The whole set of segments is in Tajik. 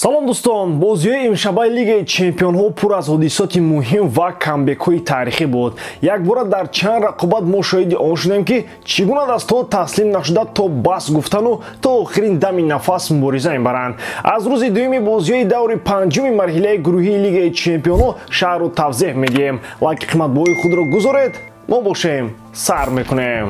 Салом дӯстон, бозиҳои имшабаи Лигаи Чемпионҳо пур аз ҳодисоти муҳим ва камбекҳои таърихӣ буд. Якбора дар чанд рақобат мо шоҳиди он шудем, ки чӣ гуна дастҳо таслим нашуда то бас гуфтану то охирин дами нафас мубориза мебаранд. Аз рӯзи дуюми бозиҳои даври панҷуми марҳилаи гурӯҳии Лигаи Чемпионҳо шаҳру тавзеҳ медиҳем. Лайки қиматбоҳои худро гузоред, мо бошем сар мекунем.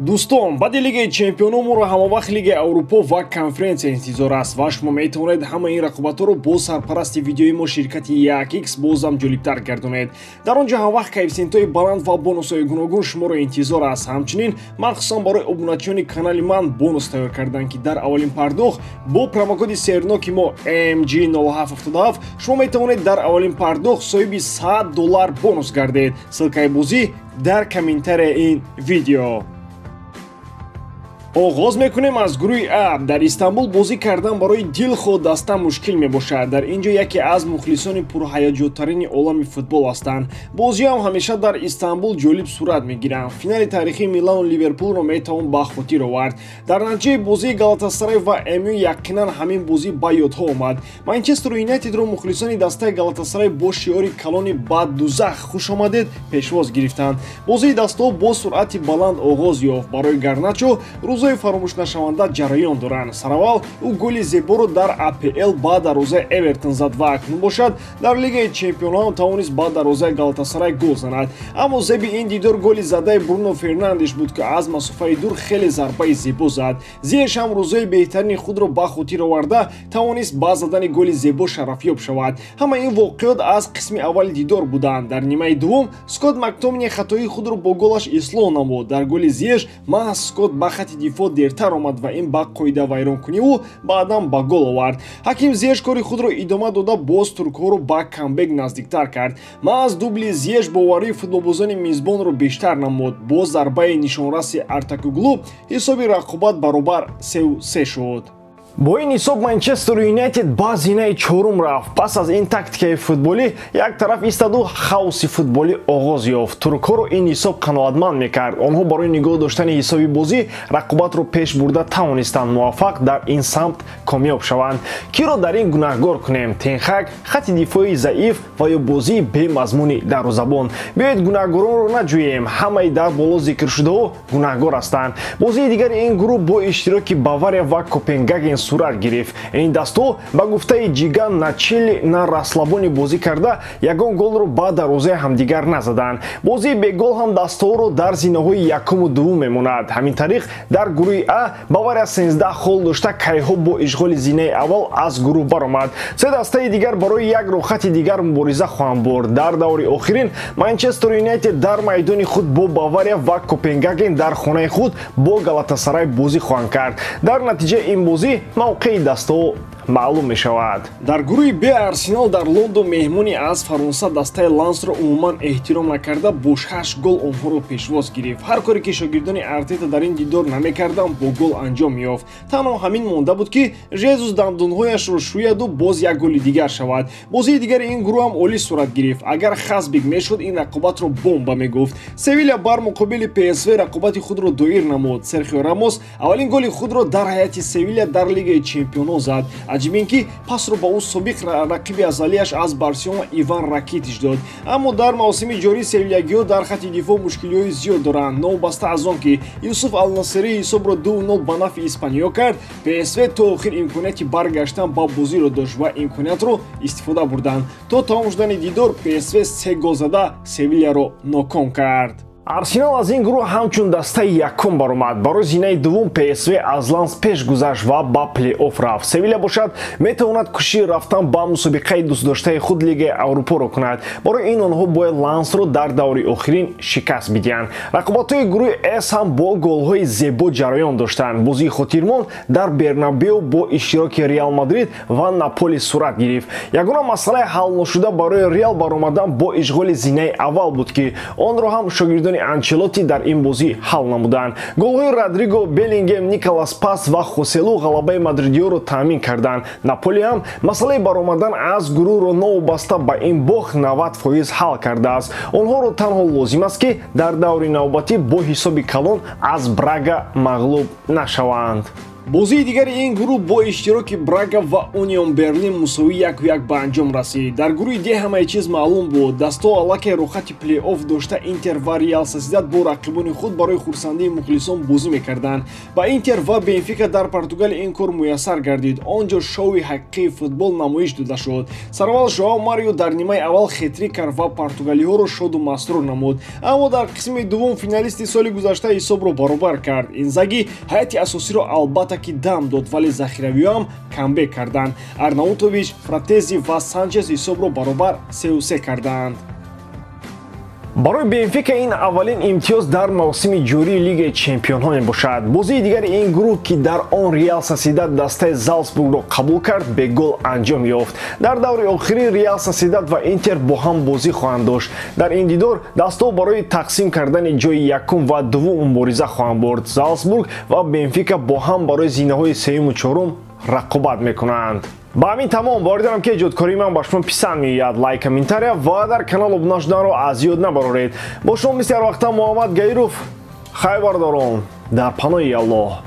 Дӯстон, баъди Лигаи Чемпионҳо моро ҳамавақт Лигаи Аврупо ва конференсия интизор аст ва шумо метавонед ҳамаи ин рақобатҳоро бо сарпарасти видеои мо ширкати 1x бозам ҷолибтар гардонед. Дар он ҷо ҳамавақт коэффисиентҳои баланд ва бонусҳои гуногун шуморо интизор аст. Ҳамчунин махсусан барои обуначиёни канали ман бонус тайёр карданд, ки дар аввалин пардохт бо промокоди серноки мо MG0777 шумо метавонед дар аввалин пардохт соҳиби $100 бонус гардед. Ссылкаи бозӣ дар комментарияи ин видео. Оғоз мекунем аз гурӯҳи А. Дар Истанбул бозӣ кардан барои дилхоҳ даста мушкил мебошад. Дар ин ҷо яке аз мухлисони пурҳаяҷонтарини олами футбол ҳастанд. Бозиҳоам ҳамеша дар Истанбул ҷолиб сурат мегиранд. Финали таърихии Милану Ливерпулро метавон ба хотир овард. Дар натиҷаи бозии Галатасарай ва МЮ яқинан ҳамин бозӣ ба ёдҳо омад. Манчестер Юнайтедро мухлисони дастаи Галатасарай бо шиори калони ба дузах хуш омадед пешвоз гирифтанд. Бозии дастаҳо бо суръати баланд оғоз ёфт. Барои Гарначо рӯзҳои фаромӯшнашаванда ҷараён доранд. Сараввал ӯ голи зеборо дар АПЛ ба дарвозаи Эвертон зад ва акнун бошад дар Лигаи Чемпионҳо ҳам тавонист ба дарвозаи Галатасарай гол занад. Аммо зеби ин дидор голи задаи Бруно Фернандеш буд, ки аз масофаи дур хеле зарбаи зебо зад. Зиеш ҳам рӯзҳои беҳтарини худро ба хотир оварда тавонист ба задани голи зебо шарафёб шавад. Ҳама ин воқеот аз қисми аввали дидор буданд. Дар нимаи дуввум Скотт Мактомини хатоии худро бо голаш ислоҳ намуд. Дар голи Зиеш маҳз Скотт ба хати дифоъ дертар омад ва ин ба қоидавайронкунӣ ӯ баъдан ба гол овард. Ҳаким Зиеш кори худро идома дода боз туркҳоро ба камбек наздиктар кард. Маҳз дубли Зиеш боварии футболбозони мизбонро бештар намуд. Бо зарбаи нишонраси Артакуглу ҳисоби рақобат баробар 3-3 шуд. Бо ин ҳисоб Манчестер Юнайтед ба зинаи чорум рафт. Пас аз ин тактикаи футболӣ як тараф истоду хаоси футболӣ оғоз ёфт. Туркҳоро ин ҳисоб қаноатманд мекард. Онҳо барои нигоҳ доштани ҳисоби бозӣ рақобатро пеш бурда тавонистанд муваффақ дар ин самт комёб шаванд. Киро дар ин гунаҳгор кунем? Тенхак, хати дифоии заиф ва ё бозии бемазмуни дарвозабон? Биёед гунаҳгоронро наҷӯем. Ҳамаи дар боло зикршудаҳо гунаҳгор ҳастанд. Бозии дигари ин гурӯҳ бо иштироки Бавария ва Копенгаген сурат гирифт. Ин дастҳо ба гуфтаи Ҷиган на чили на расслабони бозӣ карда ягон голро ба дарвозаи ҳамдигар назаданд. Бозии бегол ҳам дастҳоро дар зинаҳои якуму дуввум мемонад. Ҳамин тариқ дар гурӯҳи А Бавария 13 хол дошта кайҳо бо ишғоли зинаи аввал аз гурӯҳ баромад. Се дастаи дигар барои як рохати дигар мубориза хоҳанд бурд. Дар даври охирин Манчестер Юнайтед дар майдони худ бо Бавария ва Копенгаген дар хонаи худ бо Галатасарай бозӣ хоҳанд кард. Дар натиҷаи ин бозӣ мавқеи дастҳо маълум мешавад. Дар гурӯҳи Б Арсенал дар Лондон меҳмони аз Фаронса дастаи Лансро умуман эҳтиром накарда бо 6 гол онҳоро пешвоз гирифт. Ҳар коре ки шогирдони Артета дар ин дидор намекарданд бо гол анҷом меёфт. Танҳо ҳамин монда буд, ки Жезус дандонҳояшро шӯяду боз як голи дигар шавад. Бозии дигари ин гурӯҳ ҳам олӣ сурат гирифт. Агар Хасбик мешуд ин рақобатро бомба мегуфт. Севиля бар муқобили ПСВ рақобати худро доир намуд. Серхио Рамос аввалин голи худро дар ҳайати Севиля дар Лигаи Чемпионҳо зад. Аҷиб ин ки пасро ба ӯ собиқ рақиби азалияш аз Барселона Иван Ракитич дод. Аммо дар мавсими ҷорӣ севилягиҳо дар хати дифоъ мушкилиҳои зиёд доранд. Новобаста аз он ки Юсуф Алнасирӣ ҳисобро 2-0 ба нафъи испаниё кард, ПСВ то охир имконияти баргаштан ба бозиро дошт ва имкониятро истифода бурданд. То тамом шудани дидор ПСВ 3 гол зада Севилияро ноком кард. Арсенал аз ин гурӯҳ ҳамчун дастаи якум баромад. Барои зинаи дуввум ПСВ аз Ланс пеш гузашт ва ба плей-офф рафт. Севиля бошад метавонад кӯшиши рафтан ба мусобиқаи дӯстдоштаи худ Лигаи Аврупоро кунад. Барои ин онҳо бояд Лансро дар даври охирин шикаст бидиҳанд. Рақобатҳои гурӯҳи С ҳам бо голҳои зебо ҷараён доштанд. Бозии хотирмон дар Бернабеу бо иштироки Реал Мадрид ва Наполи сурат гирифт. Ягона масъалаи ҳалношуда барои Реал баромадан бо ишғоли зинаи аввал буд, ки онро ҳам шогирдони Анчелотти дар ин бозӣ ҳал намуданд. Голҳои Родриго, Беллингем, Николас Пас ва Хоселу ғалабаи мадридиёро таъмин карданд. Наполи ҳам масъалаи баромадан аз гурӯҳро новобаста ба ин бохт 90% ҳал кардааст. Онҳоро танҳо лозим аст, ки дар даври навбатӣ бо ҳисоби калон аз Брага мағлуб нашаванд. Бозии дигари ин гурӯҳ бо иштироки Брага ва Унион Берлин мусовӣ 1-1 ба анҷом расид. Дар гурӯҳи Д ҳамаи чиз маълум буд. Дастҳо аллакай рухати плей-офф дошта, Интер ва Реал Сосьедад бо рақибони худ барои хурсандии мухлисон бозӣ мекарданд. Ба Интер ва Бенфика дар Португалия ин кор муяссар гардид. Он ҷо шоуи ҳақиқии футбол намоиш дода шуд. Сараввал Жоао Марио дар нимаи аввал хетрик кард ва португалиҳоро шоду масрур намуд. Аммо дар қисми дуввум финалисти соли гузашта ҳисобро баробар кард. Инзаги ҳайати асосиро албатта ки дам дод, вале захиравиҳоам камбек карданд. Арнаутович, Фратези ва Санчес ҳисобро баробар 3-3 карданд. Барои Бенфика ин аввалин имтиёз дар мавсими ҷории Лигаи Чемпионҳо мебошад. Бозии дигари ин гурӯҳ, ки дар он Реал Сосьедад дастаи Залцбургро қабул кард, бегол анҷом ёфт. Дар даври охирӣ Реал Сосьедад ва Интер бо ҳам бозӣ хоҳанд дошт. Дар ин дидор дастҳо барои тақсим кардани ҷои якум ва дуввум мубориза хоҳанд бурд. Залцбург ва Бенфика бо ҳам барои зинаҳои сеюму чорум рақобат мекунанд. Ба ҳамин тамом. Боварӣ дорам, ки эҷодкории ман ба шумо писанд меояд. Лайк, комментария ва дар канал обуна шуданро аз ёд набароред. Бо шумо мисли ҳар вақта Муҳаммад Гаиров. Хайр, бародарон, дар паноҳи Аллоҳ.